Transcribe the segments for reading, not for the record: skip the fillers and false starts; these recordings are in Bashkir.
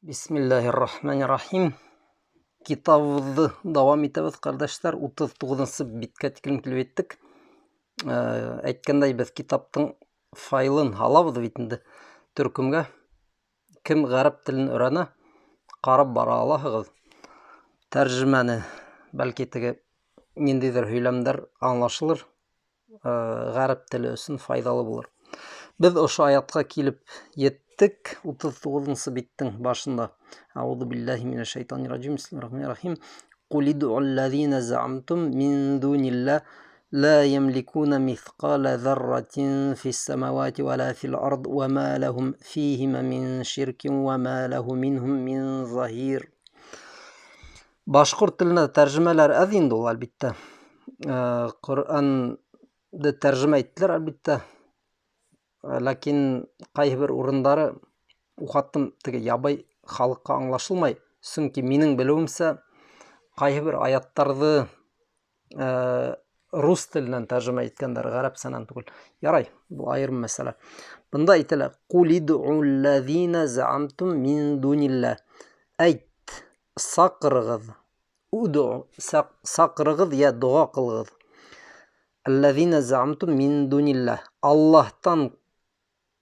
Бисмиллаһир-рахманир-рахим. Китабыбыҙҙы дауам итәбеҙ, ҡәрҙәштәр. 39-нсы биткә тиклем килеп еттек. Әйткәндәй, беҙ китаптың файлын һалабыҙ бит инде төркөмгә. Кем ғәрәп телен өйрәнә, ҡарап бара алаһығыҙ. Тәржемәне, бәлки теге ниндәйҙер һөйләмдәр аңлашылыр, ғәрәп теле өсөн файҙалы булыр. Беҙ ошо аятҡа килеп еттек, 39-нсы биттең башында. Әғуҙу биллаһи минәш шайтанир раджим, бисмиллаһир-рахманир-рахим. Ҡул идъуллазина заамтум мин дунилла ла ямликуна миҫҡала зарратин фис-самавати ва ла фил-ард ва ма лахум фихима мин ширкин ва ма лаху минһум мин заһир. Башҡорт теленә тәржемәләр әҙ инде ул, әлбиттә. Ҡөрьәнде тәржемә иттеләр, әлбиттә. Ләкин ҡайһы бер урындары уҡаттым, теге ябай халыҡҡа аңлашылмай. Сөнки минең белеүемсә, ҡайһы бер аяттарҙы рус теленән тәржемә иткәндәр, ғәрәпсәнән түгел. Ярай, был айырым мәсьәлә. Бында әйтелә: Ҡул идъуллазина заамтум мин дунилла. Әйт, саҡырығыҙ. Удъу, саҡырығыҙ йә доға ҡылығыҙ. Аллазина заамтум мин дунилла. Аллаһтан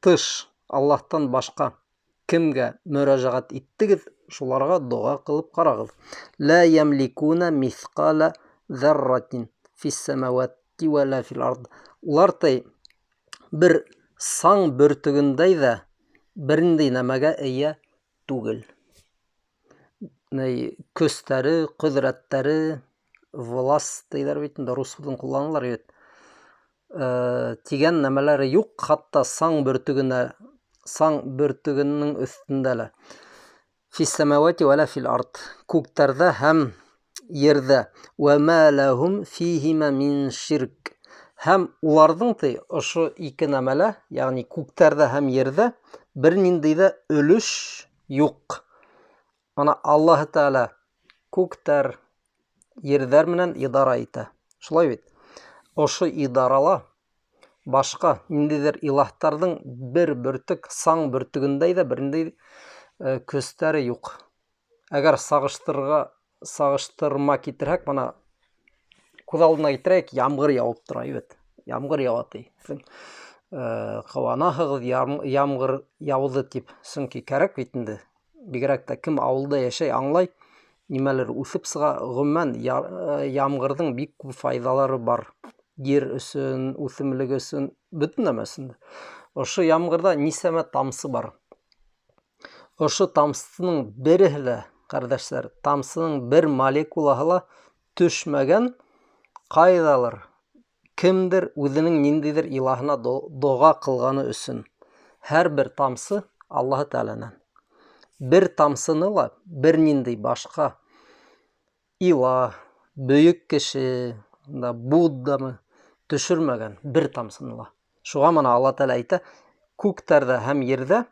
тыш, Аллаһтан башҡа кемгә мөрәжәғәт иттегеҙ, шуларға доға ҡылып ҡарағыҙ. Ла ямликуна миҫҡала зарратин фис-самавати ва ла фил-ард. Улар тай бер саң бөртөгөндәй ҙә бер ниндәй нәмәгә эйә түгел. Ней, көстәре, ҡөҙрәттәре, власть тиҙәр бит инде, рус һүҙен ҡулланалар бит. Тигән нәмәләре юҡ, хатта саң бөртөгөнә, саң бөртөгөнөң өҫтөндә лә. Фис-самавати ва ла фил-ард. Күктәрҙә һәм ерҙә. Ва ма лахум фихима мин ширк. Һәм уларҙың ти ошо ике нәмәлә, йәғни күктәрҙә һәм ерҙә бер ниндәй ҙә өлөш юҡ. Ана Аллаһ Тәғәлә күктәр, ерҙәр менән идара итә. Шулай бит? Ошо идарала башҡа ниндәйҙер илаһтарҙың бер бөртөк, саң бөртөгөндәй ҙә бер ниндәй көстәре юҡ. Әгәр сағыштырма китерһәк, бына күҙ алдына китерәйек, ямғыр яуып тора, бит. Ямғыр яуа ти. Ҡыуанаһығыҙ, ямғыр яуҙы тип, сөнки кәрәк бит инде. Бигерәк тә кем ауылда йәшәй, аңлай, нимәлер үҫеп сыға. Ғөмүмән, ямғырҙың бик күп файҙалары бар. Ер өсөн, үҫемлек өсөн, бөтөн нәмә өсөн. Ошо ямғырҙа нисәмә тамсы бар. Ошо тамсының береһе лә, ҡәрҙәштәр, тамсының бер молекулаһы ла төшмәгән ҡайҙалыр. Кемдер үҙенең ниндәйҙер илаһына доға ҡылғаны өсөн. Һәр бер тамсы Аллаһы Тәғәләнән. Бер тамсыны ла бер ниндәй башҡа илаһ, бөйөк кеше, да, Буддамы төшөрмәгән бер тамсыны ла. Шуға мына Аллаһ Тәғәлә әйтә, күктәрҙә һәм ерҙә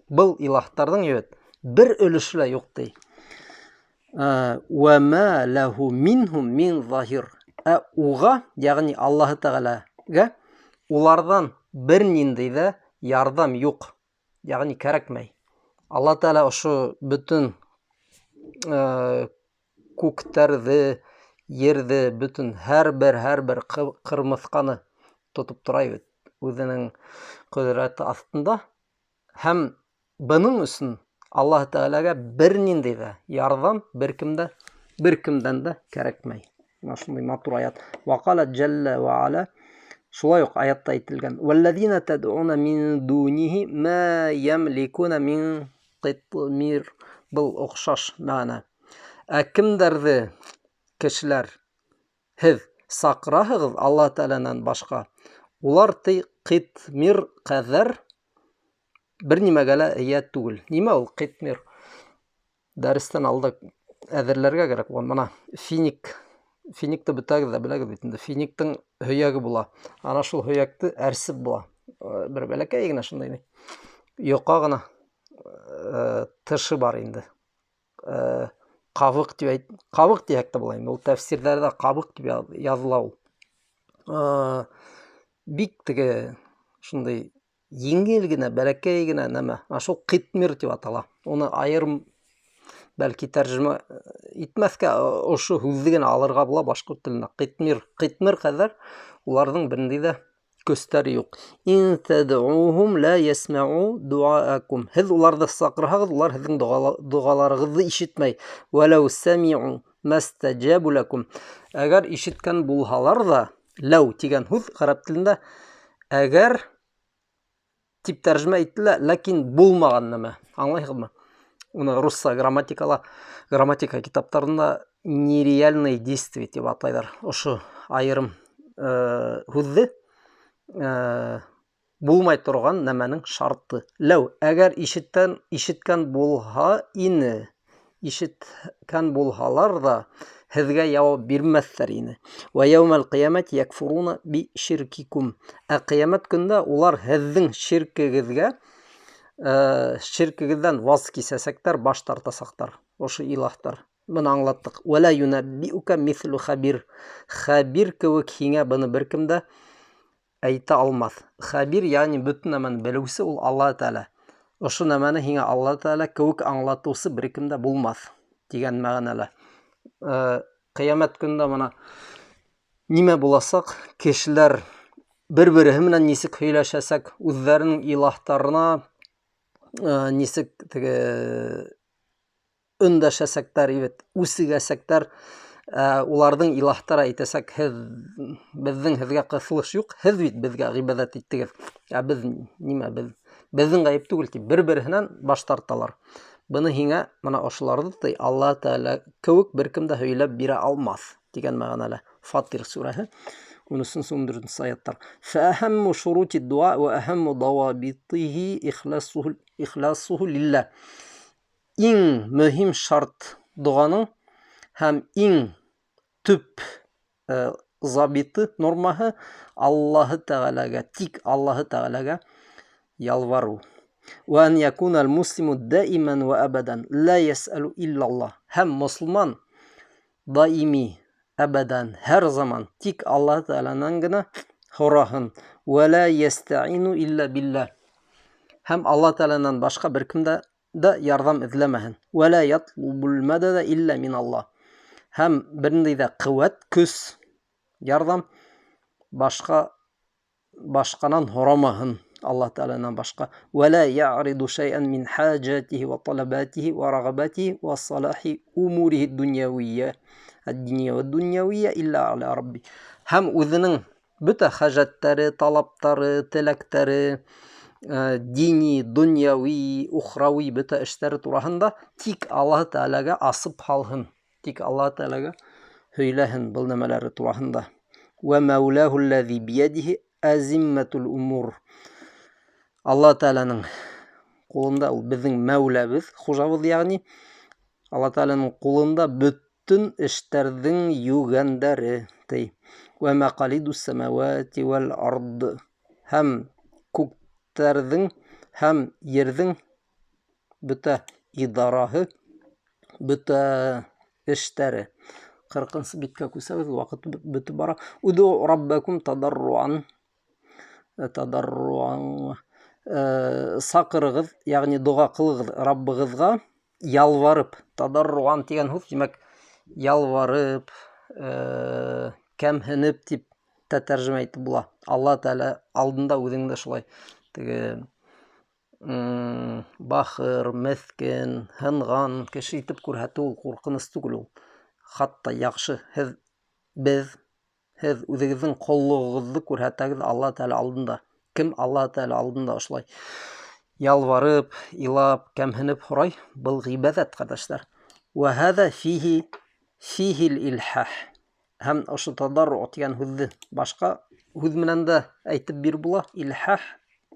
был илаһтарҙың бит бер өлөшө лә юҡ ти. Вә мә ләһу минһум мин заһир. Ә уға, йәғни Аллаһы Тәғәләгә, уларҙан бер ниндәй ҙә ярҙам юҡ, йәғни кәрәкмәй. Аллаһ Тәғәлә ошо бөтөн күктәрҙе, ерҙе, бөтөн һәр бер ҡырмыҫҡаны тотоп тора бит үҙенең ҡөҙрәте аҫтында. Һәм бының өсөн Аллаһ Тәғәләгә бер ниндәй ҙә ярҙам бер кемдән дә кәрәкмәй. Мына шундай матур аят. Ваҡала джәллә ва аля. Шулай уҡ аятта әйтелгән. Вәлләзина тәдъуна мин дунихи ма ямликуна мин ҡитмир. Был оҡшаш мәғәнә. Ә кемдәрҙе кешеләр һеҙ саҡыраһығыҙ Аллаһ Тәғәләнән башҡа, улар ти ҡитмир ҡәҙәр бер нимәгә лә эйә түгел. Нимә ул ҡитмир? Дәрестән алда әҙерләргә кәрәк булған. Мына финик, финикты бөтәгеҙ ҙә беләгеҙ бит инде. Финиктең һөйәге була. Ана шул һөйәкте әрсеп була. Бер бәләкәй генә шундай ни. Йоҡа ғына, тышы бар инде. Ҡабыҡ тип әйт, ҡабыҡ тиһәк тә була инде. Ул тәфсирҙәрҙә ҡабыҡ тип яҙыла ул. Бик теге шундай еңел генә, бәләкәй генә нәмә. Ана шул ҡитмир тип атала. Уны айырым Бәлки тәржемә итмәҫкә, ошо һүҙҙе генә алырға була башҡорт теленә. Ҡитмир, ҡитмир ҡәҙәр уларҙың берендәй ҙә көстәре юҡ. Ин тәдғуһум ла ясмау дуаакум. Һеҙ уларҙы саҡырһағыҙ, улар һеҙҙең доғаларығыҙҙы ишетмәй. Вәләү сәмиу мәстәҗәбу ләкум. Әгәр ишеткән булһалар ҙа, ләү тигән һүҙ ғәрәп телендә әгәр тип тәржемә ителә, ләкин булмаған нәмә. Аңлайһығыҙмы? Уны русса грамматикала, грамматика китаптарында нереальные действия тип атайҙар. Ошо айырым һүҙҙе булмай торған нәмәнең шарты. Ләү, әгәр ишеткән булһа ине, ишеткән булһалар ҙа, һеҙгә яуап бирмәҫтәр ине. Вә яумәл ҡиәмәт якфуруна би ширкикум. Ә ҡиәмәт көндә улар һеҙҙең ширкегеҙгә, ширкегеҙҙән ваз кисәсәктәр, баш тартасаҡтар. Ошо илаһтар. Быны аңлаттыҡ. Вә лә юнәббиука мислу хәбир. Хәбир кеүек һиңә быны бер кем дә әйтә алмаҫ. Хәбир, ягъни бөтөн нәмәне белеүсе ул Аллаһ Тәғәлә. Ошо нәмәне һиңә Аллаһ Тәғәлә кеүек аңлатыусы бер кем дә булмаҫ тигән мәғәнәлә. Ҡиәмәт көндә бына нимә буласаҡ? Кешеләр бер-береһе менән нисек һөйләшәсәк, үҙҙәренең илаһтарына нисек теге өндәшәсәктәр, бит, үсегәсәктәр. Уларҙың илаһтары әйтәсәк, һеҙ, беҙҙең һеҙгә ҡыҫылыш юҡ, һеҙ бит беҙгә ғибәҙәт иттегеҙ. Ә беҙ нимә, беҙҙең ғәйеп түгел тип бер-береһенән баш тарталар. Быны һиңә бына ошоларҙы ти Аллаһ Тәғәлә кеүек бер кем дә һөйләп бирә алмаҫ тигән мәғәнәлә. Фатир сүрәһе 13-нсе 14-нсе аяттар. Фәәһәмму шурути дуа ва әһәмму дауабитихи ихласуху лилла. Иң мөһим шарт доғаның һәм иң төп забиты, нормаһы Аллаһы Тәғәләгә, тик Аллаһы Тәғәләгә ялварыу. Вә ан якуна аль-муслиму даиман ва абадан ла ясалу илля Аллаһ. Һәм мосолман даими, әбәдән, һәр заман тик Аллаһы Тәғәләнән генә һораһын. Вә ла ястаину илля биллаһ. Һәм Аллаһ Тәғәләнән башҡа бер кем дә ярҙам эҙләмәһен. Вә ла ятлубул мәдәдә илля мин Аллаһ. Һәм бер ниндәй ҙә ҡеүәт, көс, ярҙам башҡанан һорамаһын Аллаһ Тәғәләнән башҡа. Вә ла яъриду шәйән мин хажатихи ва талабатихи ва рағабатихи ва салахи умурихи дуньявийя, ад-динья ва дуньявийя илля аля рабби. Һәм үҙенең бөтә хажаттары, талаптары, теләктәре, дини, дуньяви, ухрауи бөтә эштәре тураһында тик Аллаһ Тәғәләгә асып һалһын, тик Аллаһ Тәғәләгә һөйләһен был нәмәләре тураһында. Вә мәүләһу аллази биядиһи азимматул умур. Аллаһ Тәғәләнең ҡулында ул беҙҙең мәүләбеҙ, хужабыҙ, ягъни Аллаһ Тәғәләнең ҡулында бөтөн эштәрҙең йүгәндәре, ти. Вә мәҡалидус самавати вәл ард. Һәм күктәрҙең һәм ерҙең бөтә идараһы, бөтә эштәре. 40-нсы биткә күсәбеҙ, ваҡыт бөтөп бара. Уду раббакум тадарруан. Тадарруан. Саҡырығыҙ, ягъни доға ҡылығыҙ Раббығыҙға ялварып. Тадарруан тигән һүҙ, тимәк, ялварып, кәмһенеп тип тә тәржемә итеп була. Аллаһ Тәғәлә алдында үҙеңде шулай теге бахыр, меҫкен, һынған кеше итеп күрһәтеү ул ҡурҡыныс түгел ул. Хатта яҡшы, һеҙ үҙегеҙҙең ҡоллоғоғоҙҙо күрһәтәгеҙ Аллаһ Тәғәлә алдында. Кем Аллаһ Тәғәлә алдында ошолай ялварып, илап, кәмһенеп һорай, был ғибәҙәт, ҡәрҙәштәр. Вә һәҙә фихил илхах. Һәм ошо тадарру тигән һүҙҙе башҡа һүҙ менән дә әйтеп биреп була. Илхах,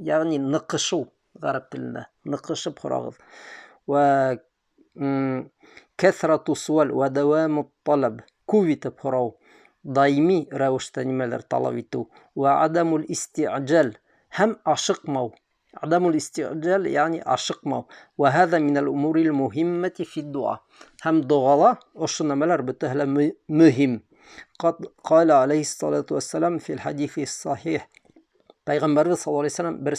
ягъни ныҡышыу ғәрәп телендә, ныҡышып һорағыҙ. Вә кәҫрату суал вә дәваму талаб, күп итеп һорау, даими рәүештә нимәлер талап итеү. Вә адамул истиғжал, һәм ашыҡмау. Адамул истиғжал, ягъни ашыҡмау. Вә һәҙә минәл умурил муһиммәти фид дуа. Һәм доғала ошо нәмәләр бөтәһе лә мөһим. Ҡад ҡала алейһиссалату вассалам фил хадиси сахих. Пәйғәмбәрбеҙ саллаллаһу алейһи вәсәлләм бер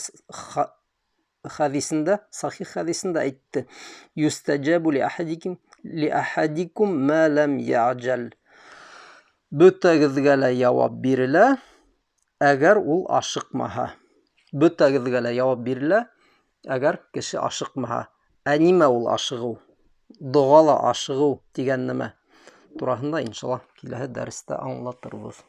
хәдисендә, сахих хәдисендә әйтте: Юстаҗабу ли ахадикум Ли ахадикум ма ләм яъҗәл. Бөтәгеҙгә лә яуап бирелә, әгәр ул ашыҡмаһа. Бөтәгеҙгә лә яуап бирелә, әгәр кеше ашыҡмаһа. Ә нимә ул ашығыу? Доғала ашығыу тигән нәмә тураһында, иншаллаһ, киләһе дәрестә аңлатырбыҙ.